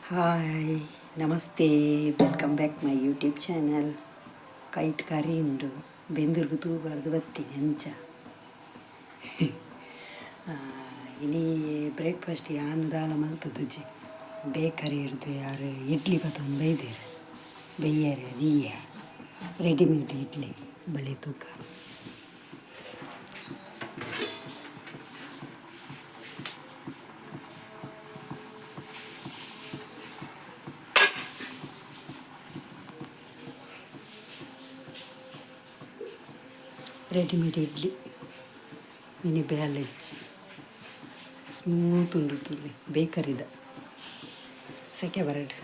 Hi, namaste, welcome back my YouTube channel. ಕೈಟ್ ಕರಿ ಉಂಡು, ಬೆಂದುರ್ಗು ತೂಬಾರ್ದು ಬತ್ತೀನಿ ಅಂಚ. ಇನಿ ಬ್ರೇಕ್ಫಾಸ್ಟ್ ಯಾನ್ ದಾಲ ಮಲ್ತುದುಜಿ. ಬೇಕರಿ ಹಿಡ್ದು ಯಾರು ಇಡ್ಲಿ ಪತೊಂದು ಬೈದೇರು ಬೈಯರೆ ದೀಯ ರೆಡಿಮೇಡ್ ಇಡ್ಲಿ ಬಳಿ ತೂಕ. ರೆಡಿಮೇಡ್ ಇಡ್ಲಿ ಇನಿ ಬ್ಯಾಲೆಜ್ಜಿ ಸ್ಮೂತ್ ಉಂಡು ತೂಲೆ ಬೇಕರಿದ ಸೆಕೆ ಬರಡ್.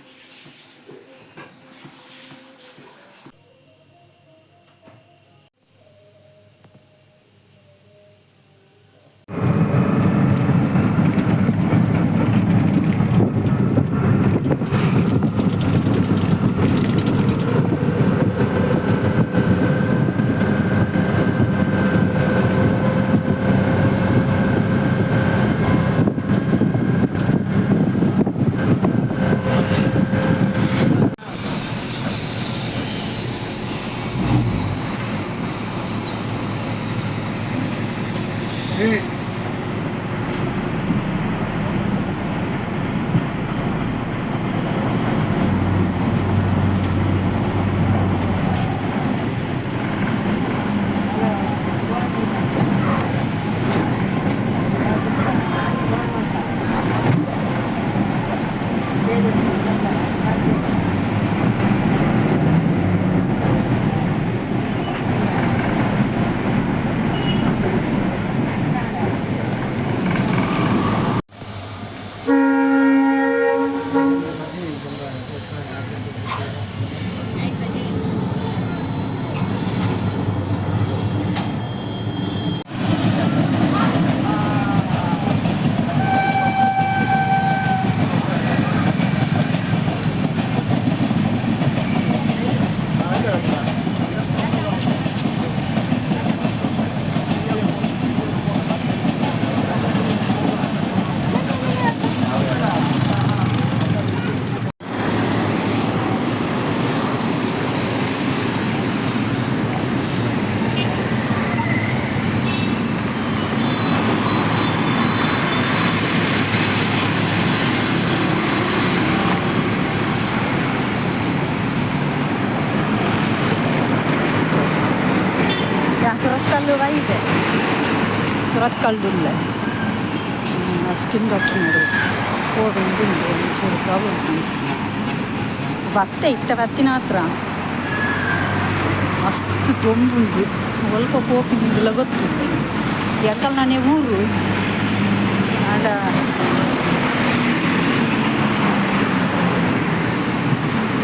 ಸುರತ್ಕಲ್ಲು ಬೈದೆ, ಸುರತ್ಕಲ್ದುಲ್ಲೆ ಸ್ಕಿನ್ ಡಾಕ್ಟರ್ ನೋಡು ಹೋಗುಂಡು, ಒಂಚೂರು ಪ್ರಾಬ್ಲಮ್ ಅಂಚ ಬತ್ತೆ ಇತ್ತ ಬತ್ತಿನ ಹತ್ರ ಮಸ್ತ್ ದೊಂಬುಂಡು. ಒಲ್ಪ ಪೋಪಿನಿಂದಲ ಗೊತ್ತಿತ್ತು ಯಾಕಲ್ ನಾನೇ ಊರು ಆಂಡ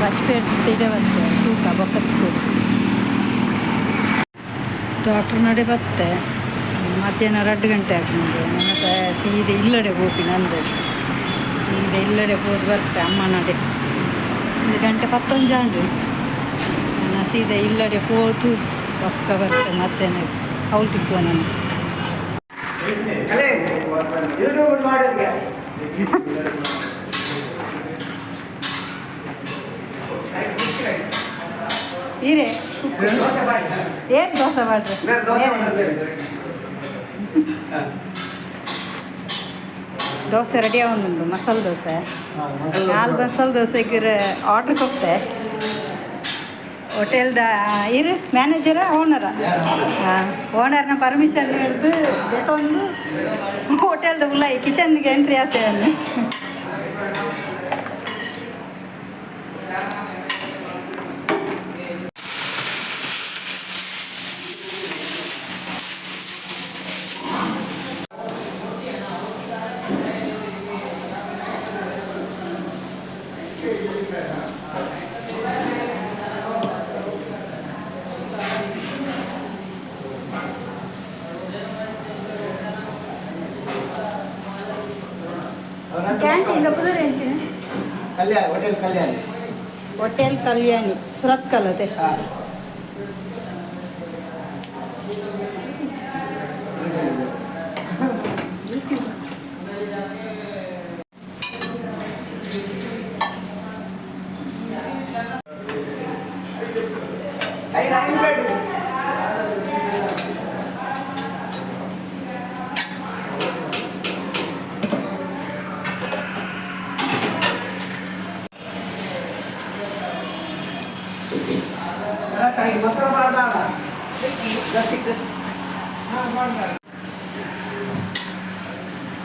ಬಚ್ಪೇಟೆ ಬತ್ತೆ ತೂಕ ಬೊಕ್ಕತ್ತು. ಡಾಕ್ಟ್ರ್ ನಡೆ ಬತ್ತೆ ಮಧ್ಯಾಹ್ನ 2 ಗಂಟೆ ಆಗ್ತದೆ. ಮತ್ತೆ ಸೀದೆ ಇಲ್ಲಡೆ ಪೋಪಿನ ಅಂದಾಜು. ಸೀದೆ ಇಲ್ಲಡೆ ಪೋದು ಬರ್ತೆ ಅಮ್ಮ ನಡೆ. 1 ಗಂಟೆ ಪತ್ತೊಂಜಾಂಡು. ನಾನು ಸೀದಾ ಇಲ್ಲಡೆ ಪೋದು ಪಕ್ಕ ಬರ್ತೆ ಮಧ್ಯಾಹ್ನ. ಅವಳು ತಿಕ್ಕುವ ನಾನು. ಯೂಟ್ಯೂಬ್ ಮಾಡೋರಿಗೆ. ಹೀರೆ. ದೋಸೆ ಮಾಡಿ. ಏನು ದೋಸೆ ಮಾಡ್ರಿ? ಬೇರೆ ದೋಸೆ ಮಾಡ್ತಾರೆ. ದೋಸೆ ರೆಡಿ ಆವೊಂದುಂಡು, ಮಸಾಲೆ ದೋಸೆ. ನಾಲ್ ಮಸಾಲೆ ದೋಸೆಗೆ ಆರ್ಡ್ರ್ ಕೊಟ್ಟೆ ಹೋಟೆಲ್ದ. ಇರು, ಮ್ಯಾನೇಜರ ಓನರ? ಹಾಂ, ಓನರ್ನ ಪರ್ಮಿಷನ್ ಹಿಡ್ದು ದೆತೊಂದು ಹೋಟೆಲ್ದ ಉಲಾಯಿ ಕಿಚನ್ಗೆ ಎಂಟ್ರಿ ಆತೇವೆ. ಕ್ಯಾಂಟೀನ್ ಪುದರ್ ಎಂಚಿನ? ಕಲ್ಯಾಣಿ, ಹೋಟೆಲ್ ಕಲ್ಯಾಣಿ. ಹೋಟೆಲ್ ಕಲ್ಯಾಣಿ, ಸುರತ್ಕಲ್ ಅದೇ. ಹಾಂ.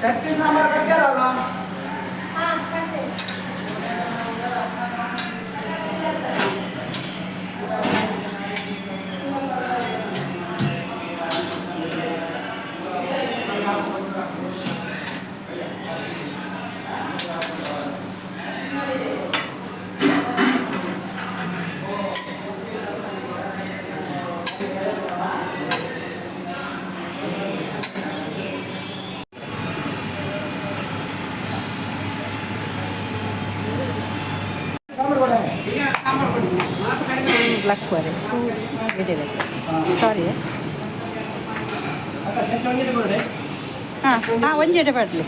ಚಟ್ನಿ ಸಾಂಬಾರ್ ಕಟ್ಟಾರಲ್ವಾ? ಲಕ್ವರೆ ಸಾರಿ. ಹಾಂ ಹಾಂ, ಒಂಜೆಡೆ ಪಾಡ್ಲಿ.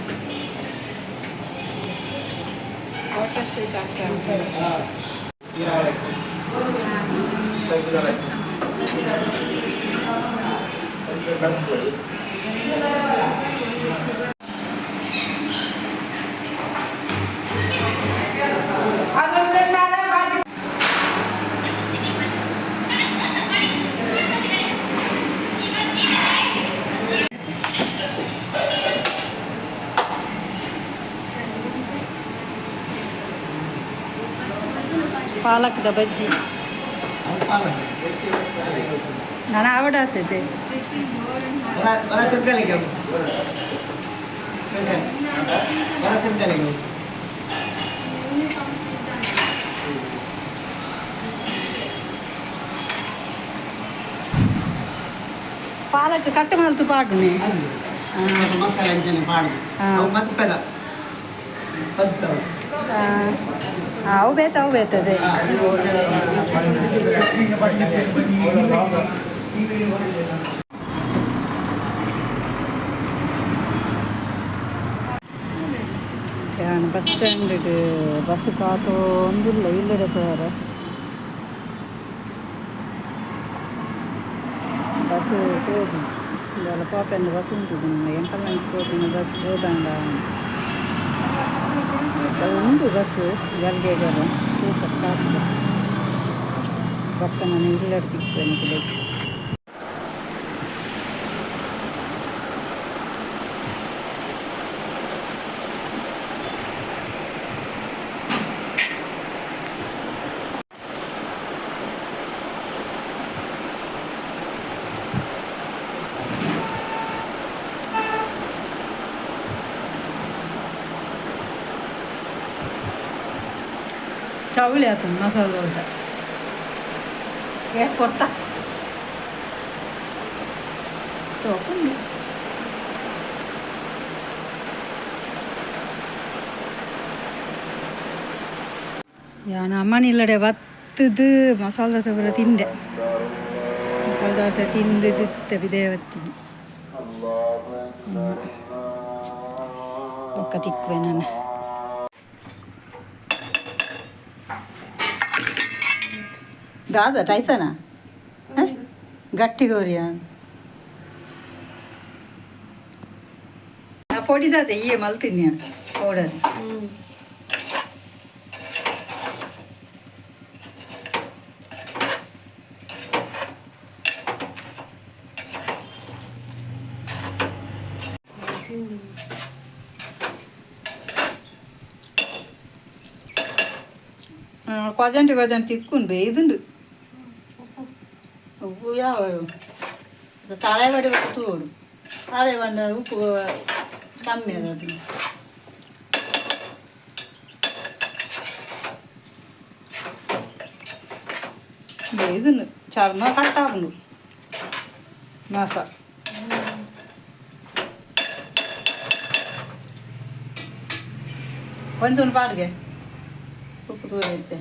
ಪಾಲಕ್ದ ಬಜ್ಜಿ ನಾನು ಆವಡ ಆಗ್ತೈತೆ. ಪಾಲಕ್ ಕಟ್ಟು ಮಲ್ತು ಪಾಡುನೆ. ಮಸಾಲೆ ಅಂಚನೆ ಪಾಡುದು. ಅವು ಮತ್ಪೆದ ಪದ್ಪೆವು. ಅವು ಬೇತ, ಅವು ಬೇತದೆ. ಬಸ್ ಸ್ಟ್ಯಾಂಡ್ ಬಸ್ ಕಾತೊಂದುಲ್ಲ ಇಲ್ಲಡೆ ಪೋಯರೆ. ಬಸ್ ತೋಜುಂಡು. ಇಂದಲ ಪೋಪೆಂದು ಬಸ್ ಉಂಟು. ಎಂಕಲ್ ಅಂಚಿ ಪೋಪಿನ ಬಸ್ ಪೋದಾಂಡ ಉಂಡು. ಬಸ್ ಗಲ್ಗೆಗರ ಸೂಪರ್ ಕಾಪುದ. ಬೊಕ್ಕ ನಾನು ಇಲ್ಲಡೆ ತಿಕ್ಕು ಬೇಕು. ಚೌಳಿ ಆತು ಮಸಾಲೆ ದೋಸೆ ಕೇಕ್ ಕೊಡ್ತಾ ಸೋಪುಂಡು. ಯಾನ ಅಮ್ಮನ ಇಲ್ಲಡೆ ಬತ್ತದು ಮಸಾಲೆ ದೋಸೆ ಪೂರ ತಿಂಡೆ. ಮಸಾಲೆ ದೋಸೆ ತಿಂದು ದಿತ್ತ ಬಿದೇವತ್ತೀನಿ ಬೊಕ್ಕ ತಿಕ್ಕುವೆ ನಾನು. ದಾದ ಟೈಸನ ಗಟ್ಟಿ ಗೋರಿಯ ಪೊಡಿದಾದ ಈಯೆ ಮಲ್ತಿನಿ ಪೌಡರ್. ಕೊಜಂಟಿ ಕೊಜಂಟಿ ತಿಕ್ಕೊಂಡು ಬೇಯ್ದುಂಡು. ಉಪ್ಪು ಯಾವ ತಳೆ ಬಡಿ ತೂಡು ಅದೇ ಬಂಡ ಉಪ್ಪು ಕಮ್ಮಿ ಅದು ಅದು. ಬೇಯ್ದುಂಡು. ಚರ್ಮ ಕಟ್ಟಾಪುಂಡು ಮಸ. ಒಂದೊಂದು ಪಾಡ್ಗೆ ಉಪ್ಪು ತೂರ ಐತೆ.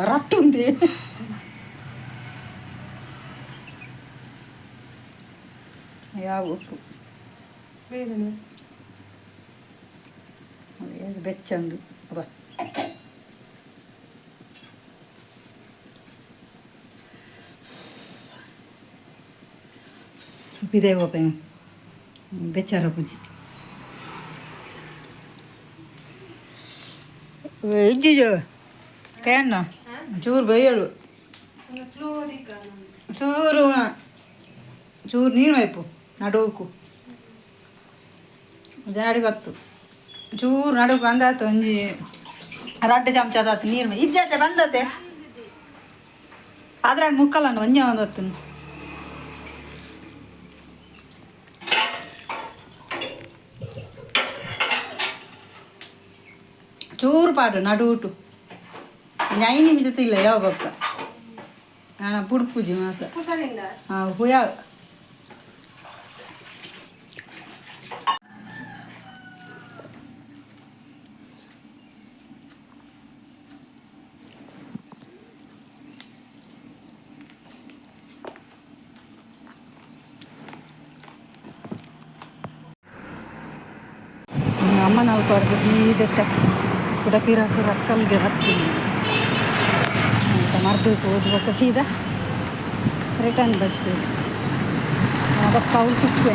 ರಟ್ಟುಂದಿ ಯಾವ ಉಪ್ಪು ಬೆಚ್ಚಂಡು ಅಬ್ಬ. ಬಿದೆ ಓಪೆ ಬೆಚ್ಚಾರ ಪೂಜಿ. ಇಜ್ಜಿಜು ಕೇನ ಚೂರು ಬೈಯಳು. ಸ್ಲೋ. ಚೂರು ಚೂರು ನೀರು ಮೈಪು ನಡುಕು ಜಾಡಿ ಬತ್ತು ಚೂರು ನಡುಕು ಅಂದಾತು. ಒಂಜಿ ರಡ್ಡು ಚಮಚ ಅದಾತು ನೀರು ಇಜ್ಜತೆ ಬಂದತೆ. ಅದ್ರ ಮುಕ್ಕಲನ್ನು ಒಂಜೆ ಒಂದು ಹೊತ್ತು. ಚೂರು ಪಾಡು ನಡುಟು ಒಂಜಿ 5 ನಿಮಿಷ ತಿಲ್ಲ ಯಾವ ಬೊಕ್ಕ ನಾನು ಪುಡ್ಪುಜಿ ಮಾಸ. ಹುಷಾರಿಲ್ಲ. ಹಾಂ, ಹುಯಾ. ಅಮ್ಮನ ಅಲ್ಪ ಸೀದಕ್ಕೆ ಕುಡ ಪಿರಾಸು ರಕ್ಕಲ್ಗೆ ಹತ್ತೀನಿ ಅಂತ ಮರ್ದು ಹೋದ್ಬೇಕು. ಸೀದಾ ರಿಟರ್ನ್ ಬಜ್ಬೇಕು. ಬೊಕ್ಕ ಅವ್ರು ತಿಕ್ಕು.